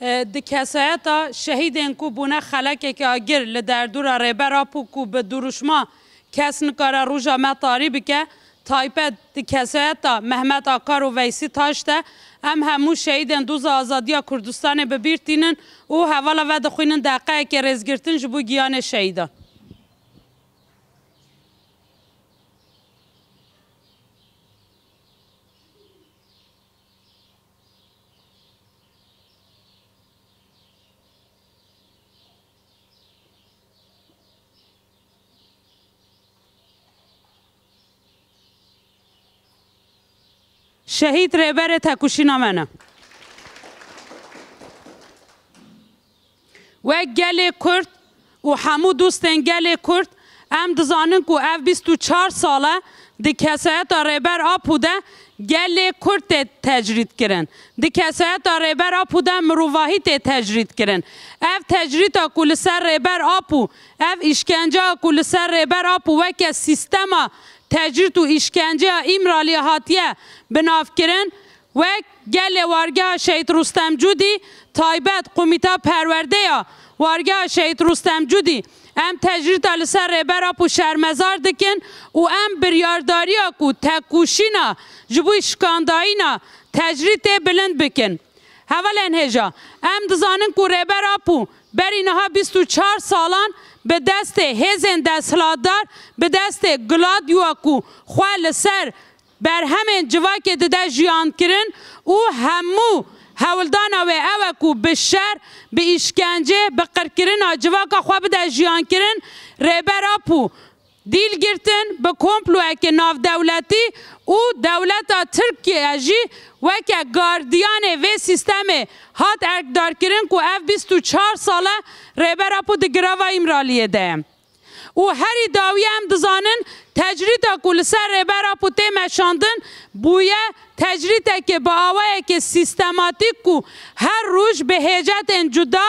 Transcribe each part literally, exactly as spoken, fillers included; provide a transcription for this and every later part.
E, di kesayeta şehîdên ku bûne xelekeke agir li derdora Rêber Apo ku bi duruşma kes nikare roja me tarî bike, taybet di kesayeta Mehmet Akar û Veysî Taş de em hemû şehîdên Doza Azadiya Kurdistanê bi bîr tînin û hevala vedixwînin deqeyekê rêzgirtin ji bo giyanê şehîdan. Şehîd rêberê tekoşîna me ne. Wek gelê Kurd û hemû dostên gelê Kurd, em dizanin ku ev bîst û çar sal e di kesayeta Rêber Apo de gelê Kurd tê tecrîd kirin. Di kesayeta Rêber Apo de mirovahî tê tecrîd kirin. Ev tecrîda ku li ser Rêber Apo, ev îşkenceya ku li ser Rêber Apo weke sîstema tecrîd û îşkenceya Îmraliyê hatiye binavkirin, wek gelê Wargeha Şehîd Rustem Cûdî, taybet Komîta Perwerdeya Wargeha Şehîd Rustem Cûdî, em tecrîda li ser Rêber Apo şermezar dikin û em biryardariya ku tekoşîna ji bo şikandayîna tecrîdê bilind bikin. Hevalên hêja, em dizanin ku Rêber Apo berî niha bîst û çar salan bi destê hêzên desthilatdar, bi destê Gladioa ku xwe li ser berhemên civakê dide jiyan kirin û hemû hewldana wê ew e ku bi şer, bi îşkence, bi qirkirina civaka xwe bide jiyan kirin. Rêber Apo dîl girtin bi komployeke navdewletî û dewleta Tirkiye jî weke gardiyanê vê sîstemê hat erkdarkirin ku ev bîst û çar sal e Rêber Apo di girava Îmraliyê de ye. Û herî dawiyê em dizanin, tecrîda ku li ser Rêber Apo tê meşandin, bûye tecrîdekê bi awayekê sîstematîk ku her roj bi hêcetên cuda,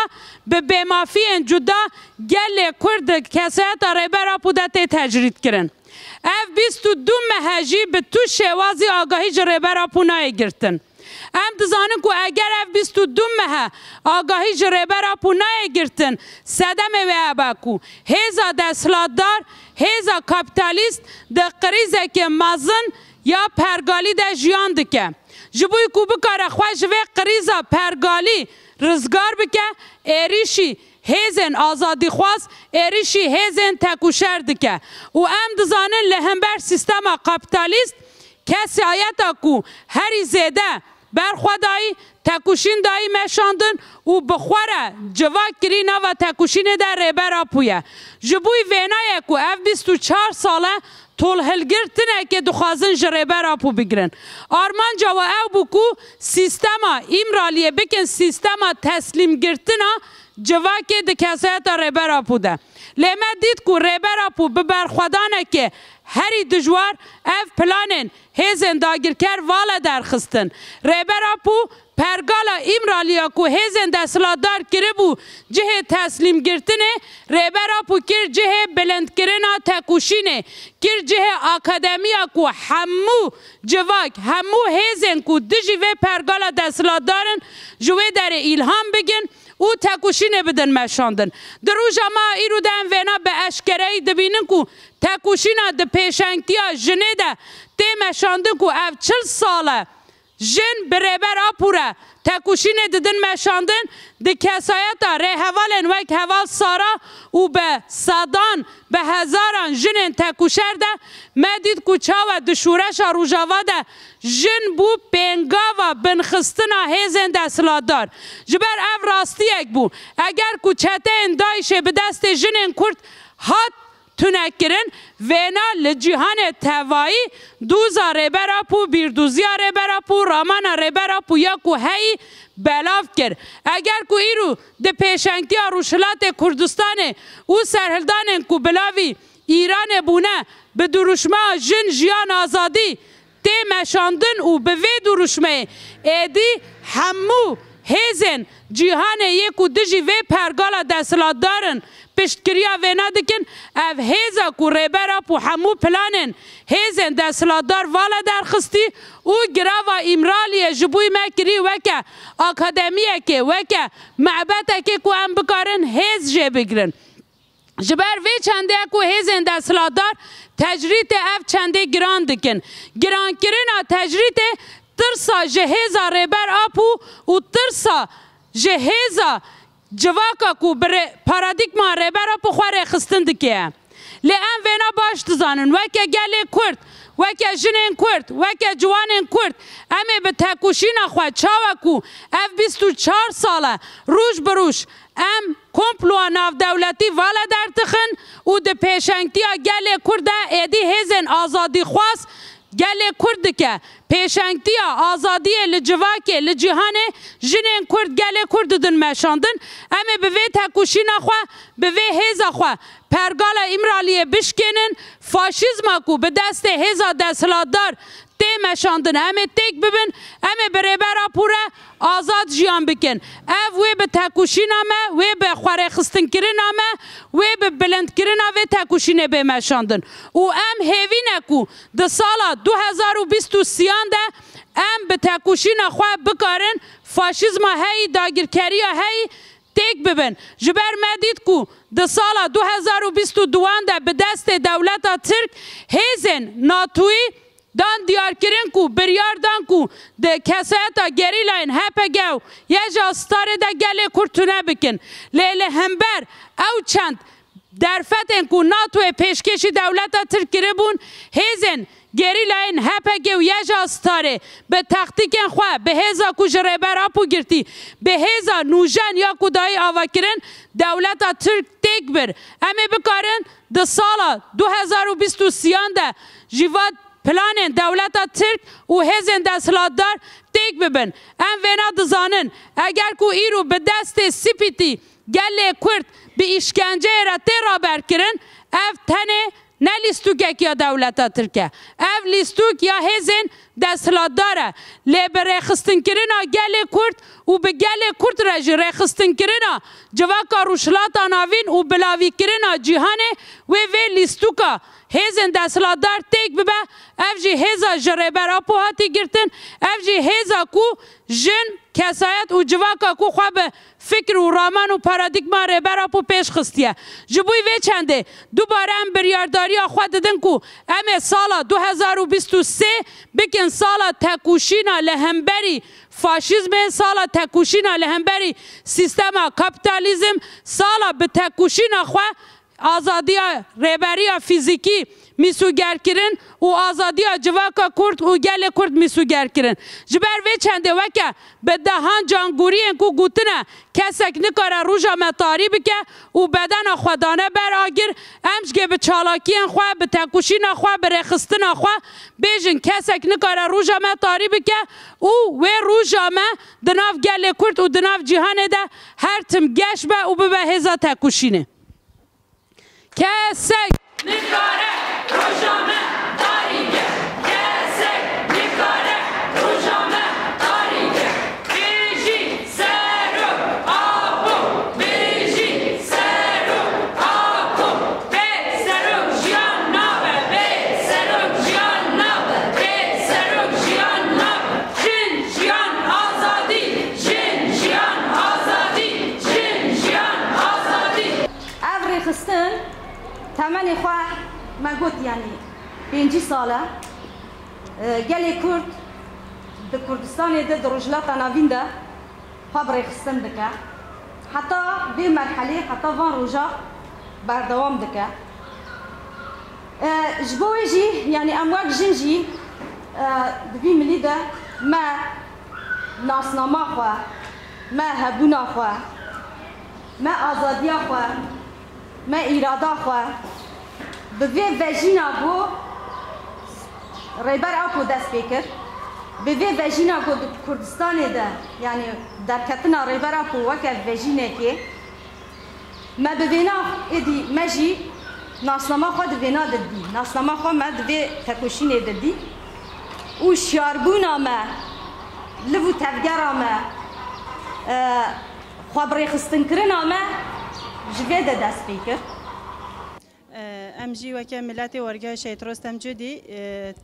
bi bêmafiyên cuda gelê Kurd di kesayeta Rêber Apo de tê tecrîd kirin. Ev bîst û du mehe jî bi tu şêwazî agahî ji Rêber Apo nayê girtin. Em dizanin ku eger ev bîst û du mehe agahî ji Rêber Apo nayê girtin, sedemê wê ev e ku hêza desthilatdar, hêza kapîtalîst di krîzeke mezin ya pergalî de jiyan dike. Ji bo ku bikare xwe ji vê krîza pergalî rizgar bike, êrîşî hêzên azadîxwaz, êrîşî hêzên tekoşer dike. Û em dizanin li hember sîstema kapîtalîst, kesayeta ku herî zêde berxwedayî, tekoşîn dayî meşandin û bi xwe re civak kirî nava tekoşînê de Rêber Apo ye. Ji bo vêna ye ku ev bîst û çar sal e tolhilgirtinekê dixwazin ji Rêber Apo bigirin. Armanca we ew bû ku sîstema Îmraliyê bikin sîstema teslîmgirtina civakê di kesayeta Rêber Apo de. Lê me dît ku Rêber Apo bi berxwedanekê herî dijwar ev planên hêzên dagirker vala derxistin. Rêber Apo pergala Îmraliya ku hêzên desthilatdar kiribû cihê teslîmgirtinê, Rêber Apo kir cihê bilindkirina tekoşînê, kir cihê akademiya ku hemû civak, hemû hêzên ku dijî vê pergala desthilatdar in ji wê derê îlham bigin û tekoşînê bidin meşandin. Di roja me îro de em vêna bi eşkereyî dibînin ku tekoşîna di pêşengtiya jinê de tê meşandin ku ev çil sal e jin bi Rêber Apo re tekoşînê didin meşandin, di kesayeta rêhevalên wek heval Sara û bi sedan, bi hezaran jinên tekoşer de me dît ku çawa di şoreşa Rojava de jin bû pêngava binxistina hêzên desthilatdar. Ji ber ev rastiyek bû. Eger ku çeteyên DAIŞê bi destê jinên Kurd hat tune kirin, vêna li cîhanê tevayî doza Rêber Apo, bîrdoziya Rêber Apo, ramana Rêber Apo ya ku heyî belav kir. Eger ku îro di pêşengtiya Rojhilatê Kurdistanê û serhildanên ku bilavî Îranê bûne, bi duruşmeya Jin, Jiyan, Azadî tê meşandin û bi vê duruşmeyê êdî hemû hêzên cîhanê yê ku dijî vê pergala desthilatdar in piştgiriya vêna dikin. Ev hêza ku Rêber Apo hemû planên hêzên desthilatdar vala derxistî û girava Îmraliyê ji bo me kirî weke akademiyekê, weke mebetekê ku em bikarin hêz jê bigirin. Ji ber vê çendê ku hêzên desthilatdar tecrîtê ev çendê giran dikin. Girankirina tecrîtê tirsa ji hêza Rêber Apo û tirsa ji hêza civaka ku bi rê-, paradîgma Rêber Apo xwe rêxistin dike. Lê em vêna baş dizanin, weke gelê Kurd, weke jinên Kurd, weke ciwanên Kurd, em ê bi tekoşîna xwe çawa ku ev bîst û çar sal e, roj bi roj, em komploya navdewletî vala derdixin û di pêşengtiya gelê Kurd de êdî hêzên azadîxwaz gelê Kurd dike. Pêşengtiya azadiyê li civakê, li cîhanê jinên Kurd, gelê Kurd didin meşandin. Em ê bi vê tekoşîna xwe, bi vê hêza xwe pergala Îmraliyê bişkênin. Faşîzma ku bi destê hêza desthilatdar tê meşandin, em ê têk bibin, em ê bi Rêber Apo re azad jiyan bikin. Ev wê bi tekoşîna me, wê bi xwerêxistinkirina me, wê bi bilindkirina vê tekoşînê bê meşandin. Û em hêvî ne ku di sala du hezar û bîst û sêyan de em bi tekoşîna xwe bikarin faşîzma heyî, dagirkeriya heyî têk bibin. Ji ber me dît ku di sala du hezar û bîst û duan de bi destê dewleta Tirk hêzên NATOyî dan diyarkirin ku biryar dan ku di kesayeta gerîlayên H P G û Y J A Starê de gelê Kurd tune bikin. Lê li hember ew çend derfetên ku NATOyê pêşkêşî dewleta Tirk kiribûn, hêzên gerîlayên H P G û Y J A Starê bi taktîkên xwe, bi hêza ku ji Rêber Apo girtî, bi hêza nûjen ya ku dayî ava kirin, dewleta Tirk têk bir. Em ê bikarin di sala du hezar û bîst û sêyan de jî va planên dewleta Tirk û hêzên desthilatdar têk bibin. Em vêna dizanin, eger ku îro bi destê C P T gelê Kurd bi îşkenceyê re tê raberkirin, ev tenê ne lîstûkek ya dewleta Tirk e. Ev lîstûk ya hêzên desthilatdar e. Lê bi rêxistinkirina gelê Kurd û bi gelê Kurd re jî rêxistinkirina civaka Rojhilata Navîn û bilavîkirina cîhanê wê vê lîstûka hêzên desthilatdar têk bibe, ev jî hêza ji Rêber Apo hatî girtin, ev jî hêza ku jin, kesayet û civaka ku xwe bi fikr û raman û paradîgma Rêber Apo pêş xistiye. Ji bo vê çendê dubare em biryardariya xwe didin ku em ê sala du hezar û bîst û sê bikin sala tekoşîna li hemberî faşîzmê, sala tekoşîna li hemberî sîstema kapîtalîzm, sala bi tekoşîna xwe azadiya rêberiya fîzîkî mîsogerkirin û azadiya civaka Kurd û gelê Kurd mîsogerkirin. Ji ber vê çendê weke bi dehan cangoriyên ku gotine kesek nikare roja me tarî bike û bedena xwe dane ber agir, em jî bi çalakiyên xwe, bi tekoşîna xwe, bi rêxistina xwe bêjin kesek nikare roja me tarî bike û wê roja me di nav gelê Kurd û di nav cîhanê de her tim geş be û bibe hêza tekoşînê. Kesek nikare roja me tarî ke. Kesek nikare roja me tarî ke. Bijî Serok Apo, bijî Serok Apo. Bê Serok jiyan nabe, bê Serok jiyan nabe, bê Serok jiyan nabe. Jin, jiyan, azadî, jin, jiyan, azadî, jin, jiyan, azadî. Ev rêxistin temenê xwe me got, yanî pêncî sal e. E, gelê Kurd di Kurdistanê de, di Rojhilata Navîn de xwe bi rêxistin dike. Heta vê merhelê, heta van roja berdewam dike. E, ji bo wê jî, yanî em wek jin jî, e, di vî milî de me nasnama xwe, me hebûna xwe, me azadiya xwe, me îrada xwe bi vê vejîna ku Rêber Apo dest pê kir, bi vê vejîna ku di Kurdistanê de, yanî derketina Rêber Apo weke vejînekê, me bi vêna êdî me jî Nasnama xwe di vêna de dî. Nasnama xwe me di vê tekoşînê de dî. Û şiyarbûna me, liv û tevgera me, e, xwe bi rêxistinkirina me ji vê de dest pê kir. E, em jî weke miletê Wargeha Şehîd Rostem Cudî, e,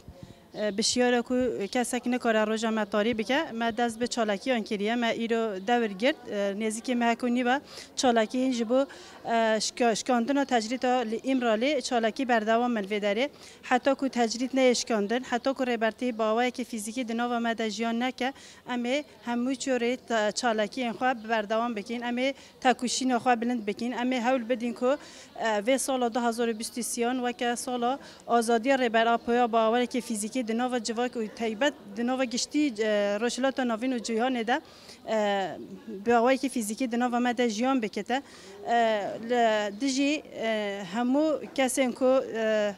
e, bi şiyara ku kesek nikare roja me tarî bike, me dest bi çalakiyan kiriye. Me îro dewir girt, e, nêzîkî mehek û nîve çalakiyên ji bo, e, şika-, şikandina tecrîda li Îmralê çalakî berdewam in vê derê. Heta ku tecrîd neyê şikandin, heta ku Rêbertî bi awayekî fîzîkî di nava me de jiyan neke, em ê hemû cûrê te-, çalakiyên xwe bi berdewam bikin. Em ê tekoşîna xwe bilind bikin. Em ê hewl bidin ku, e, vê sala du hazar û bîst û sêyan weke sala azadiya Rêber Apoya bi awayekî fîzîkî di nava civak û taybet di nava giştî, e, Rojhilata Navîn û cîhanê de, e, bi awayekî fîzîkî di nava me de jiyan bikete. E, li dijî, e, hemû kesên ku, e,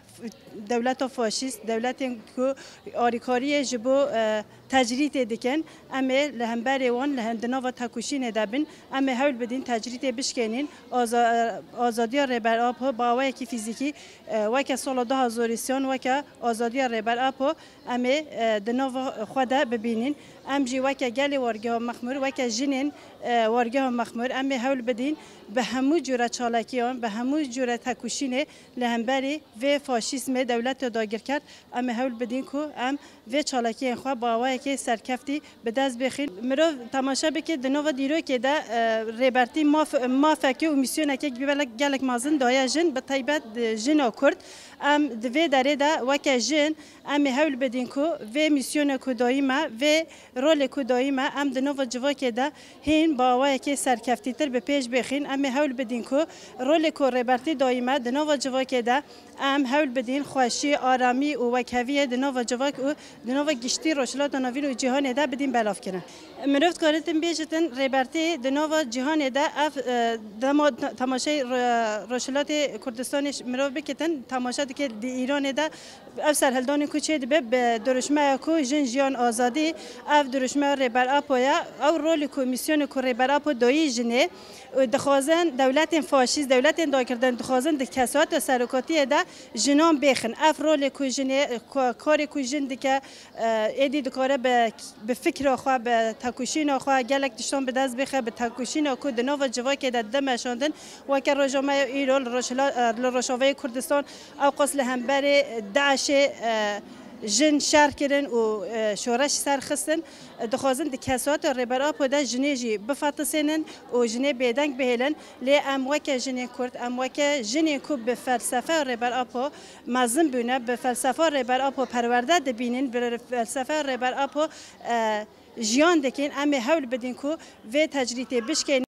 dewleta faşîst, dewletên ku alîkariyê ji bo, e, tecrîdê dikin, em ê li hemberê wan li hem di nava tekoşînê de bin. Em ê hewl bidin tecrîdê bişkênîn. Aza-, azadiya Rêber Apo bi awayekî fîzîkî, e, weke sala du hazar û sêyan weke azadiya Rêber Apo em ê, e, di nava xwe de bibînin. Em jî weke gelê Wargeha Mexmûr, weke jinên, e, Wargeha Mexmûr em ê hewl bidin bi hemû cure çalakiyan, bi hemû cure tekoşînê li hemberî vê faşîzmê dewleta dagirker, em ê hewl bidin ku em vê çalakiyên xwe bi awayekê serkeftî bi dest bixin. Mirov temaşe bike di nava dîrokê de, e, Rêbertî maf-, mafekê û mîsyonekê gelek, gelek mezin daye jin, bi taybet, e, jina Kurd. Em di vê derê de weke jin em ê hewl bidin ku vê mîsyonê ku dayî me, vê rolê ku dayî me, em di nava civakê de hîn bi awayekê serkeftîtir bi pêş bixin. Em ê hewl bidin ku rolê ku Rêbertî dayî me di nava civakê de em hewl bidin xweşî, aramî û wekheviyê di nava civak û di nava giştî Rojhilata Navîn û cîhanê de bidin belavkirin. Mirov dikarin bêjitin Rêbertî di nava cîhanê de ev, e, dema te-, temaşeyê Ro-, Rojhilatê Kurdistanê ş-, mirov bikitin, temaşe dike di Îranê de ev serhildanê ku çêdibe bi dirûşmeya ku jin, jiyan, azadî, ev dirûşmeya Rêber Apo ye. Ew rolê ku, mîsyonê ku Rêber Apo dayî jinê, û dixwazin dewletên faşîst, dewletên dagirker dixwazin di kesayeta serokatiyê de jinan bêxin. Ev rolê ku jinê, ku-, karê ku jin dike, e, êdî dikare bi, bi fikra xwe, bi tekoşîna xwe gelek tiştan bi dest bixe, bi tekoşîna ku di nava civakê de dide meşandin, weke roja me ya îro li Rojhila-, e, li Rojavayê Kurdistan, ewqas li hemberî DAIŞê, e, jin şer kirin û, e, şoreş ser xistin. Dixwazin di kesayeta Rêber Apo de jinê jî bifetisênin û jinê bêdeng bihêlin. Lê em weke jinên Kurd, em weke jinên ku bi felsefeya Rêber Apo mezin bûne, bi felsefeya Rêber Apo perwerde dibînin, bi felsefeya Rêber Apo, e, jiyan dikin, em ê hewl bidin ku vê tecrîdê bişkênin.